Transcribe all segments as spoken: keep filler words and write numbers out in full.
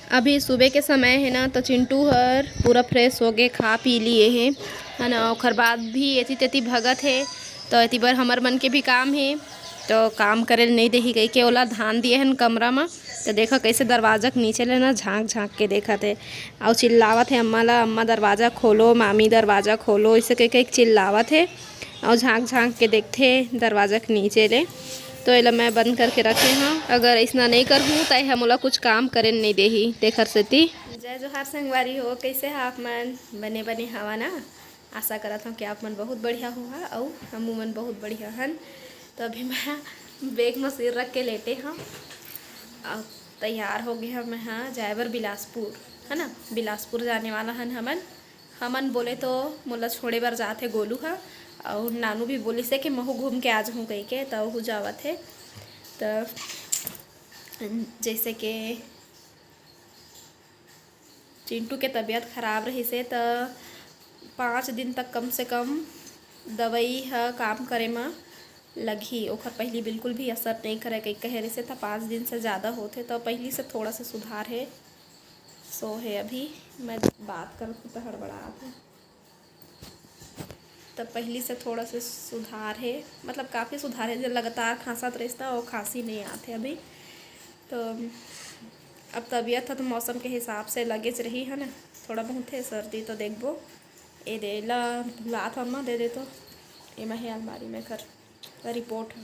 अभी सुबह के समय हे ना, तो चिंटू हर पूरा फ्रेश होके खा पी लिए हे, है ना। ओखर बाद भी एती तेती भगत हे, तो एती बर हमर मन के भी काम हे, तो काम करे ल नहीं देही कहिके ओला धान दिए हन कमरा म। तो देखा कैसे दरवाजा के नीचे ले ना झांक झांक के देखत हे, अउ चिल्लावत हे अम्मा ला, "अम्मा दरवाजा खोलो, मामी दरवाजा खोलो", ऐसे कह के चिल्लावत हे। अउ झांक झांक के देखथे दरवाजा के नीचे ले। तो एला मैं बंद करके रखे हंव, अगर ऐसना नहीं करहूँ त एहा मोला कुछ काम करे नहीं देही, तेखर सेती। जय जोहार संगवारी हो, कैसे हा आप मन? बने बने हवा ना? आशा करत हंव कि आप मन बहुत बढ़िया होहा अउ हमू मन बहुत बढ़िया हन। तो अभी मैं बैग म सिर रख के लेटे हंव, अउ तैयार हो गे हंव मैं हा जाए बर बिलासपुर, है ना। बिलासपुर जाने वाला हन हमन। हमन बोले तो मोला छोड़े बर जात हे गोलू ह, अउ नानू भी बोलिस हे कि महू घूम के आ जाहूँ कहिके, त ओहू जावत हे। त जैसे कि चिंटू के तबीयत खराब रहिस हे, त पाँच दिन तक कम से कम दवाई ह काम करे म लगही। ओखर पहिली बिल्कुल भी असर नइ करे कहि कहे रहिस हे, त पाँच दिन से ज़्यादा होथे, त पहिली से थोड़ा सा सुधार हे। सो हे अभी, मैं बात करत हूँ त हड़बड़ात हूँ। त पहिली से थोड़ा से सुधार हे, मतलब काफ़ी सुधार हे। जब लगातार खांसत रहिस त वो खांसी नहीं आथे अभी। तो अब तबीयत ह तो मौसम के हिसाब से लगेच रही है ना, थोड़ा बहुत हे सर्दी। तो देखबो, ए दे ला भुलात हन म दे दे तो एमा हे अलमारी में कर रिपोर्ट ह।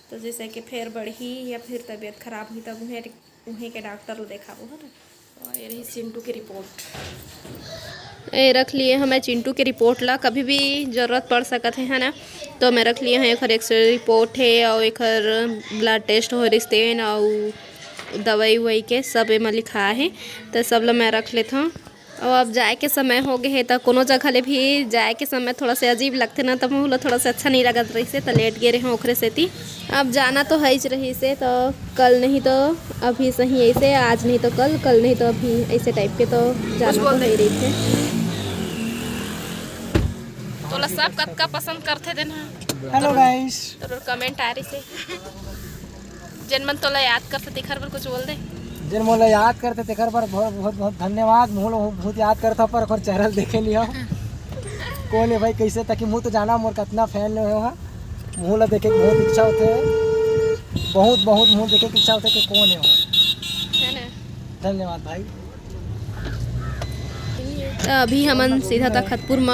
तो जैसे कि फेर बढ़ही या फिर तबीयत खराब हुई तब उहें, उहें के डॉक्टर ल देखाबो, है ना। और ये रही चिंटू की रिपोर्ट। ए रख लिए हमें चिंटू के रिपोर्ट ला, कभी भी जरूरत पड़ सकत है, है ना। तो मैं रख लिए हैं एकर एक्सरे रिपोर्ट है और एकर ब्लड टेस्ट हो रिस्ते और दवाई उवाई के सब एमा लिखा है। तो सब ला मैं रख लेत हूँ। और अब जाए के समय हो गए है, तो कोनो जगह ले भी जाए के समय थोड़ा से अजीब लगथे ना, तो मुँह ला थोड़ा से अच्छा नहीं लगत रहिसे, तो लेट गे रहे ओखरे सेती। अब जाना तो है ही रहिसे, तो कल नहीं तो अभी सही ऐसे, आज नहीं तो कल, कल नहीं तो अभी, ऐसे टाइप के तो जाना तो है ही रहिथे। तोला सब कतका पसंद करथे देन हा। हेलो गाइस। तोर कमेंट आ रहिसे। जेन मन तोला याद करथे तेखर बर कुछ बोल दे। जेन मोला याद करथे तेखर बर बहुत, बहुत, बहुत धन्यवाद। मोला बहुत याद करथा पर ओकर चेहरा ल देखे लिया। कौन है भाई, कैसे, ताकि मुँह तो जाना मोर कतना फैन हो हा। मुँह ला देखे के बहुत इच्छा होथे, बहुत, बहुत मुँह देखे के इच्छा होथे कि कौन है वो। है ना? धन्यवाद भाई। तो अभी हमन सीधा तखतपुर म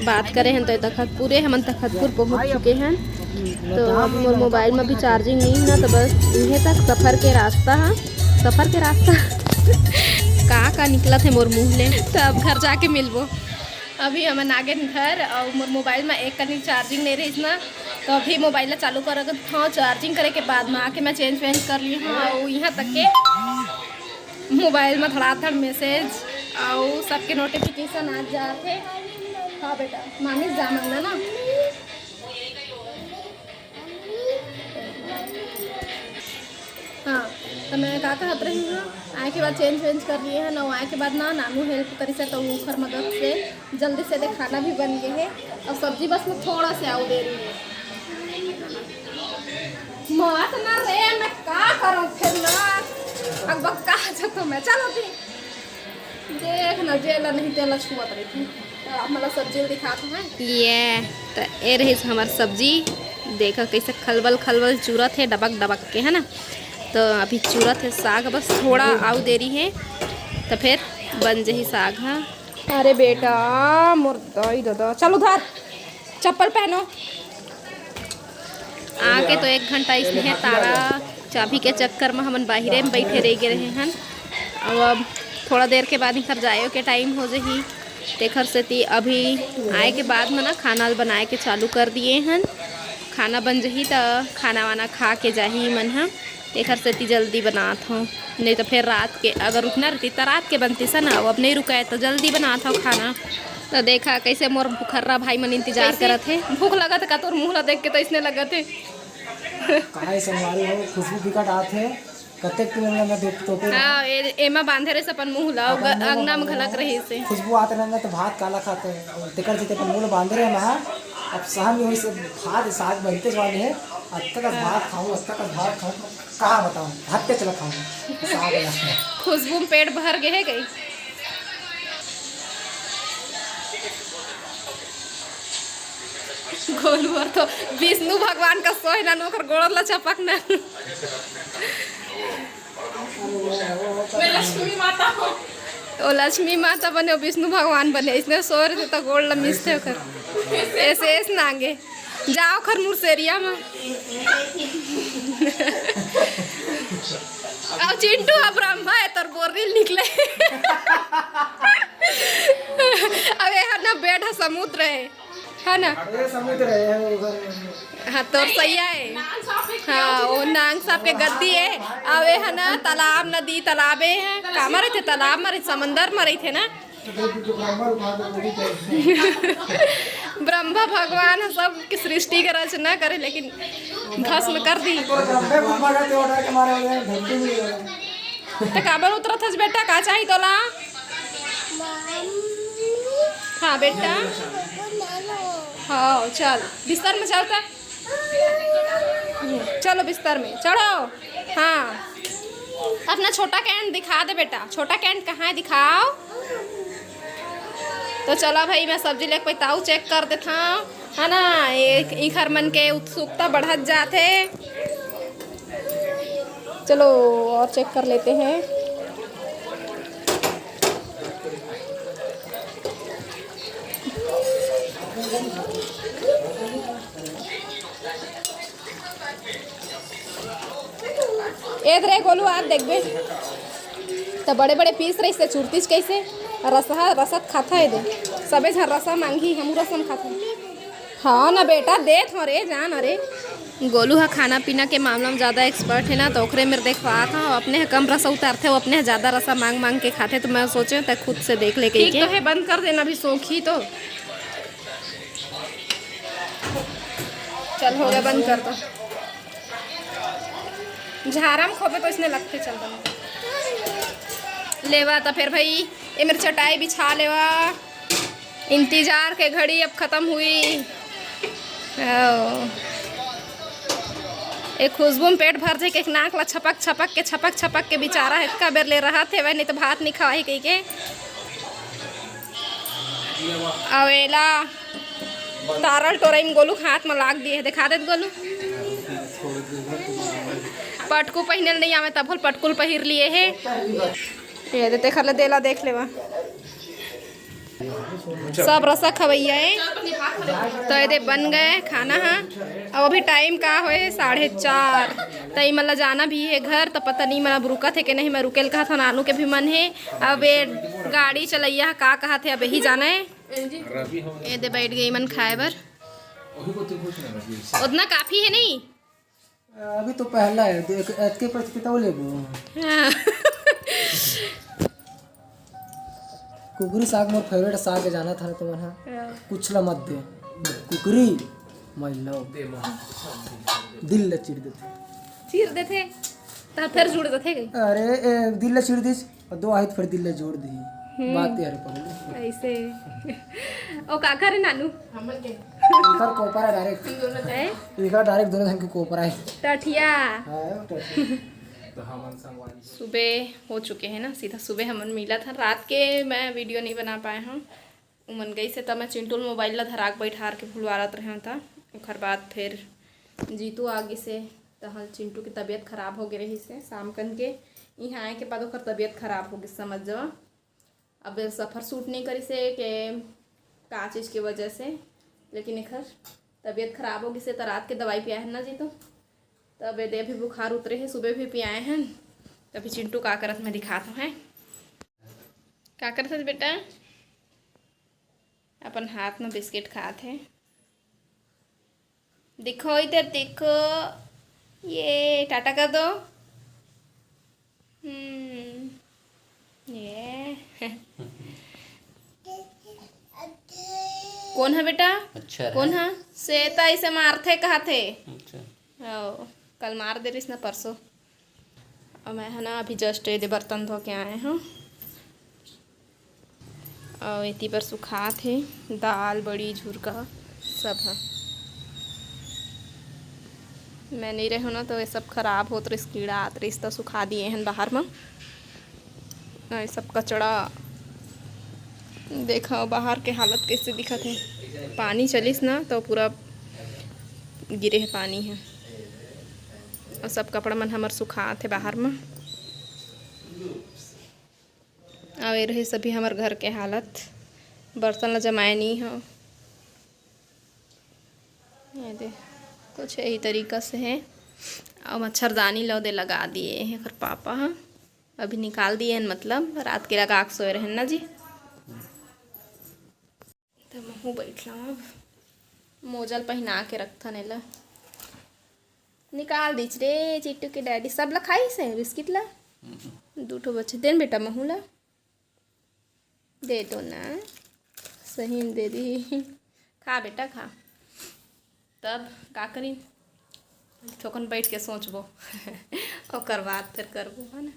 बात करे हन, तो तखतपुरे हमन तखतपुर पहुंच चुके हन। तो अब मोर मोबाइल म भी चार्जिंग नहीं है ना, तो बस इहे तक सफर के रास्ता ह, सफर के रास्ता का का निकलत है मोर मुंह ले। तो अब घर जाके मिलबो। अभी हमन आ गेन घर और मोर मोबाइल में एक कनी चार्जिंग नहीं रहिस ना, तो अभी मोबाइल ला चालू करत हौं। चार्जिंग करे के बाद में आके मैं चेंज वेंज कर ली हूँ और यहाँ तक के मोबाइल में धड़ाधड़ मैसेज और सबके नोटिफिकेशन आ जात हे। हाँ बेटा, मामी जा मांगना ना। हाँ, तो मैं का कहत रही हूँ, आए के बाद चेंज वेंज कर लिए है ना, आए के बाद ना नानू हेल्प करिस हे, तो ओखर मदद से जल्दी से दे खाना भी बन गए है। और सब्जी बस में थोड़ा से आऊ दे रही है। मत ना रे, मैं का करूँ फिर ना, अब का जतो मैं, चलो फिर। देख ना, जेला नहीं तेला छुअत रहिथे। तो आप मतलब सब्जी ल दिखात हूँ मैं। ये तो ए रहिस हमर सब्जी, देखा कैसे खलबल खलबल चुरत है डबक डबक के, है ना। तो अभी चुरत है साग, बस थोड़ा आऊ देरी है तो फिर बन जही साग। हाँ, अरे बेटा, मोर दाई दादा, चल उधर, चप्पल पहनो। आके तो एक घंटा इसने तारा चाबी के चक्कर में हमन बाहिरे में बैठे रह गए रहे हन। अब, अब थोड़ा देर के बाद इखर जायो के टाइम हो जही, तेखर सेती अभी आए के बाद में ना खाना बनाए के चालू कर दिए हन। खाना बन जही त खाना वाना खा के जाही मन ह, तेखर सेती जल्दी बनात हूँ। नहीं तो फिर रात के अगर रुकना रहती तो रात के बनती स ना, अब नहीं रुका है तो जल्दी बनात हूँ खाना। तो देखा कैसे मोर भुखर्रा भाई मन इंतजार करत हे। भूख लगत का तोर मुंह ला देख के तो इसने लगत हे। काहे संगवारी हो, खुशबू बिकट आत हे। कतेक दिन में मैं दो तोपे हाँ, ए-, एमा बांधे रहिस अपन मुंह ला, अपन मुंह अंगना में घलक रहिस हे। खुशबू आत रहना तो भात काला खाते हैं। तेकर चलते अपन मुंह ला बांधे रहना है। अब सहन नहीं होइस, भात साग बनते वाले है। अब तक भात खाऊं, अब तक भात खाऊं। का बताऊं, हत्या चलत हूँ। साग ला। खुशबू में पेट भर गे हे कई। गोलू हर तो विष्णु भगवान का सोय ना, ओकर गोड़ ला चपक ना। मैं लक्ष्मी माता हूँ। ओ लक्ष्मी माता बने, ओ विष्णु भगवान बने, इसने सोय रहिथे तो गोड़ ला मिसथे ओकर। ऐसे ऐसे नांगे। जा ओखर मुरसेरिया म। अब चिंटू अब ब्रह्मा हे, तोर बोरी ले निकले। अब ये ह ना बेड ह समुद्र हे, है ना? ये समुद्र हे, उधर। हाँ, तोर सैया हे। हाँ, वो नांग सांप के गद्दी हे। अब ये ह ना तालाब, नदी, तालाबे हे। का म रहिथे? तालाब म रहिथे, समंदर म रहिथे ना। ब्रह्मा भगवान ह सबके सृष्टि के रचना करे, लेकिन भस्म कर दी। त काबर उतरत हस बेटा, का चाही तोला? हाँ बेटा, हाँ चल बिस्तर में चल त। चलो बिस्तर में चढ़ो। हाँ, अपना छोटा कैंट दिखा दे बेटा, छोटा कैंट कहाँ है, दिखाओ। तो चला भाई, मैं सब्जी लेके पइताऊ चेक कर देता हूँ, है ना। ये इखर मन के उत्सुकता बढ़त जात है। चलो और चेक कर लेते हैं। एदरे गोलू, आज देखबे त बड़े बड़े पीस रहिस, चुरतीस कैसे रसहा रसत खाता है दे। सबे झन रसा मांगी, हमू रसम खाता। हाँ ना बेटा, देत हो रे, जान रे। गोलू ह खाना पीना के मामला में ज़्यादा एक्सपर्ट है ना, तो ओकरे मेर देखवात हूँ। अपने ह कम रसा उतारथे, वो अपने ह ज़्यादा रसा मांग मांग के खाथे, तो मैं सोचे त खुद से देख ले ठीक कहिके। तो है, बंद कर देना, अभी सोखी तो। चल हो गया, बंद कर दो। झारा म खोबे तो इसने लगते, चल बंद कर। लेवा त फिर भाई, ये मेरी चटाई बिछा लेवा। इंतजार के घड़ी अब खत्म हुई। आओ। एक खुशबू में पेट भर जाए, एक नाक ला छपक छपक के, छपक छपक के बेचारा हेतका बेर ले रहत हे, नहीं तो भात नहीं खवाही कहिके। अवेला तारल टोरई में गोलू के हाथ में लाग दिए हे, दिखा देत गोलू। पटकू पहिने ल नहीं आवे, तब होल पटकुल पहिर लिए हे। ये दे, तेखर ले देला देख लेवा। सब रसा खवैया है। तो ये दे बन गए खाना हा। अब अभी टाइम का होए, साढ़े चार। त इमन ला जाना भी है घर, त पता नहीं मन अब रुकत है कि नहीं। मैं रुकेल कहा था, नानू के भी मन है। अब ये गाड़ी चलैया का कहा थे, अब यही जाना है। ये दे बैठ गई मन खाए बर। उतना काफी है नहीं। अभी तो पहला है, देख, एतके पर कितना वो लेबो। हाँ। कुकरी साग मोर फेवरेट साग है, जाना था ना तुमन हा। हाँ। कुछ ला मत दे। कुकरी, my love। दिल ला चीर देथे। चीर देथे, त फिर जुड़ देथे कहीं। अरे, ए, दिल ला चीर दिस। अउ दो आही त फेर दिल ला जोड़ दिही। हम्म। बात ये हरे पगली। ऐसे। ओ काकर है नानू? हमन के। इकर कोपरा direct। हम दोनों हैं? इकर direct दोनों झन के कोपरा है। टठिया। हाँ, टठिया। तो हमन संगवारी। सुबह हो चुके हैं ना, सीधा सुबह हमन मिलत हन। रात के मैं वीडियो नहीं बना पाए हूँ, उमन गइसे त मैं चिंटू ल मोबाइल ला धरा के बैठार के भुलवारत रहेंव, त ओखर बाद फिर जीतू आ गिसे, तहन चिंटू के तबीयत खराब हो गे रहिस हे शाम कन के। इहाँ आए के बाद ओकर तबीयत खराब हो गिस, समझ जावा। अब सफर सूट नहीं करिस हे के का चीज के वजह से, लेकिन एखर तबीयत खराब हो गिस हे, त रात के दवाई पियाए हन ना जीतू। तब ये दे अभी बुखार उतरे हे, सुबह भी पियाए हन। अभी चिंटू का करत मैं दिखात हूँ, हैं? का करत हस बेटा? अपन हाथ में बिस्किट खात हे। देखो इधर देखो, ये टाटा कर दो। हम्म, ये। कौन है बेटा? अच्छा रहा। कौन है? श्वेता इसे मारथे कहा थे। अच्छा। ओ, कल मार दे रहिस ना परसों। अउ मैं ह ना अभी just एदे बर्तन धो के आए हूँ। अउ एती बर सुखात हे दाल, बड़ी, झुरका सब ह। मैं नहीं रहूँ ना, तो ये सब खराब होत रहिस, कीड़ा आत रहिस, तो सुखा दिए हन बाहर म। अउ ये सब कचड़ा, देखो बाहर के हालत कैसे दिखत हे। पानी चलिस ना, तो पूरा गिरे हे पानी ह। अउ सब कपड़ा मन हमर सुखात हे बाहर म। अउ ये रहे सभी हमर घर के हालत। बर्तन ला जमाए नहीं हो। ये दे, कुछ यही तरीका से हे। अउ मच्छरदानी ला दे लगा दिए हे एकर पापा ह। अभी निकाल दिए हन, मतलब रात के लगा के सोए रहन ना जी। तो महू बैठला अब। मोजा ल पहिना के रखथन एला। निकाल दीच रे चिट्टू के डैडी। सब ला खाइस हे बिस्किट ला? दू ठो बचे। देन बेटा महू ला। दे दो ना। सही में दे दी। खा बेटा, खा। तब का करी? थोकन बैठ के सोचबो। ओकर बाद फिर करबो, है ना?